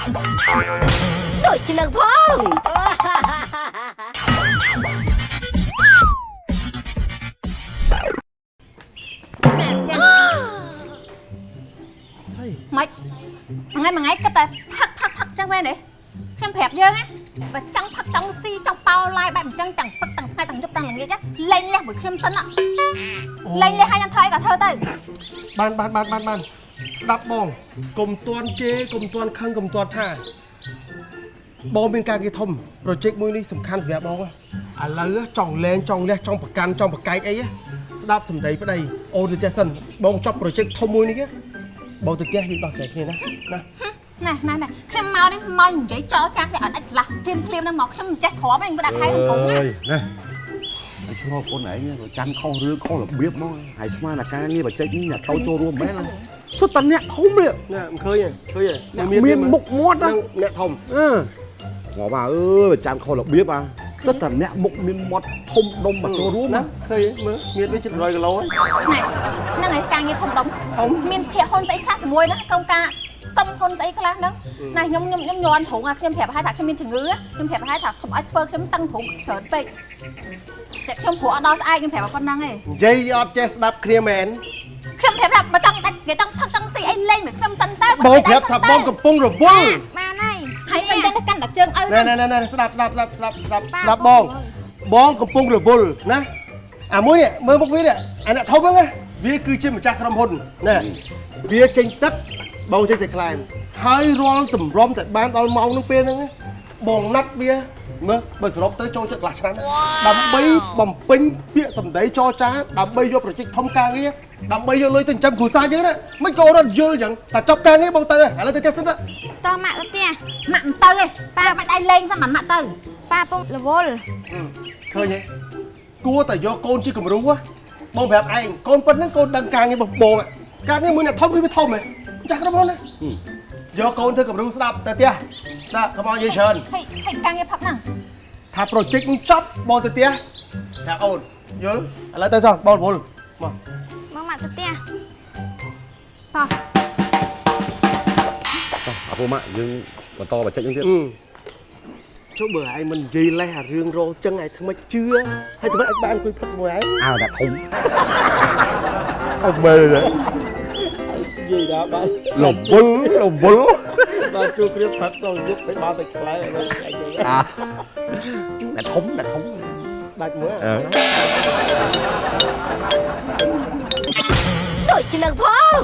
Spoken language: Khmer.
ដូចជានឹងផង ណែចាម៉េចមួយថ្ងៃមួយថ្ងៃគិតតែផឹកផឹកផឹកចឹងមែនទេខ្ញុំប្រាប់យើងណាបើចង់ផឹកចង់ស៊ីចង់ប៉ោឡាយបែបអញ្ចឹងទាំងព្រឹកទាំងថ្ងៃទាំងយប់ទាំងល្ងាចណាលែងលះមួយខ្ញុំសិនណាលែងលះឲ្យខ្ញុំធ្វើអីក៏ធ្វើទៅ បានបានបានបានបានស្ដាប់បងកុំតន់ជេរកុំតន់ខឹងកុំតន់ថាបងមានការងារធំ project មួយនេះសំខាន់សម្រាប់បងហ៎ឥឡូវចង់លែងចង់លះចង់ប្រកាន់ចង់ប្រកែកអីហ៎ស្ដាប់សម្ដីប្តីអូនទៅផ្ទះសិនបងចប់ project ធំមួយនេះហ៎បងទៅផ្ទះយើងដោះស្រាយគ្នាណាណា ណែណែណែខ្ញុំមកនេះមកនិយាយចោលចាស់នេះអត់អាចស្លាស់ភ្លាមភ្លាមហ្នឹងមកខ្ញុំមិនចេះទ្រាំឯងដាក់ខែក្នុងធុងណា អើយណាហើយឆ្ងល់បងឯងក៏ចាំខុសរឿងខុសរបៀបមកហើយស្មានតែការងារបច្ចេកនេះអ្នកតូចចូលរួមមែនណាសុទ្ធតែអ្នកធំនេះ ណែមិនឃើញទេឃើញទេ អ្នកមានមុខមាត់ណា ហ្នឹងអ្នកធំ អឺងាប់អើយបើចាំខុសរបៀបអាសុទ្ធតែអ្នកមុខមានមាត់ធំដុំមកចូលរួម ណា ណា ឃើញទេមើលមានវាជិត100គីឡូហើយ ណែហ្នឹងហើយការងារធំដុំ ធំ មានភាគហ៊ុនស្អីខ្លះជាមួយណាក្រុមការក្រុមហ៊ុនស្អីខ្លះហ្នឹងណែខ្ញុំខ្ញុំខ្ញុំញ័រទ្រូងអាខ្ញុំប្រាប់ឲ្យថាខ្ញុំមានជំងឺខ្ញុំប្រាប់ឲ្យថាកុំឲ្យធ្វើខ្ញុំតឹងទ្រូងច្រើនពេកតែខ្ញុំព្រោះអត់ដល់ស្អែកខ្ញុំប្រាប់ឲ្យប៉ុណ្្នឹងឯង និយាយអត់ចេះស្ដាប់គ្នាមែន ខ្ញុំប្រាប់ថាបើចង់ដាច់គេចង់ផឹកចង់ស៊ីអីលេងមួយខ្ញុំសិនទៅ បងប្រាប់ថាបងកំពុងរវល់ បានហើយ ហើយអីចឹងទៅកាន់តែជើងឪ ណែណែណែស្ដាប់ស្ដាប់ស្ដាប់ស្ដាប់ស្ដាប់ស្ដាប់បងបងកំពុងរវល់ណាអាមួយនេះមើលមុខវានេះអាអ្នកធំហ្នឹងណាវាគឺជាម្ចាស់ក្រុមហ៊ុនណែវាចេញទឹកបងចេញសាច់ខ្លែមហើយរាល់តម្រុំតែបានដល់ម៉ោងហ្នឹងពេលហ្នឹងណាបងណាត់វាមើលបើសរុបទៅចូលចិត្តកន្លះឆ្នាំដើម្បីបំពេញពាក្យសម្ដីចរចាដើម្បីយកប្រជិកធំការងារដើម្បីយកលុយទៅចិញ្ចឹមគ្រួសារយើងណាមិនក៏រត់យល់អញ្ចឹងតែចប់ការងារបងទៅឥឡូវទៅផ្ទះសិនទៅ តោះម៉ាក់ទៅផ្ទះ ម៉ាក់មិនទៅទេប៉ាមិនដៃលេងសិនមិនម៉ាក់ទៅ ប៉ាពងរវល់ ឃើញទេគួរតែយកកូនជាគំរូហ៎បងប្រាប់ឯងកូនប៉ុណ្ណឹងកូនដឹងការងាររបស់បងហ៎ការងារមួយអ្នកធំគឺវាធំហ៎ម្ចាស់ក្រុមហ៊ុនណាយកកូនធ្វើគំរូស្ដាប់ទៅផ្ទះស្ដាប់កុំឲ្យនិយាយច្រើន ហើយហើយការងារផឹកហ្នឹង ថា project នឹងចប់បងទៅផ្ទះប្រាប់អូនយល់ឥឡូវទៅចុះបងរវល់មក មកម៉ាក់ទៅផ្ទះ តោះ តោះអាពូម៉ាក់យើងបន្តបច្ចេកហ្នឹងទៀត ចុះបើឯងមិននិយាយលេះអារឿងរោចឹងឯងធ្វើម៉េចជឿហើយធ្វើម៉េចឲ្យបានអង្គុយផឹកជាមួយឯង អើអ្នកធំធំមើល និយាយដល់បាន លវល់លវល់ បានជួបគ្នាផឹកដល់យប់ទៅបានតែខ្លែឯង អាអ្នកធំអ្នកធំ ដាច់មើល អឺ ដូចជានឹងផង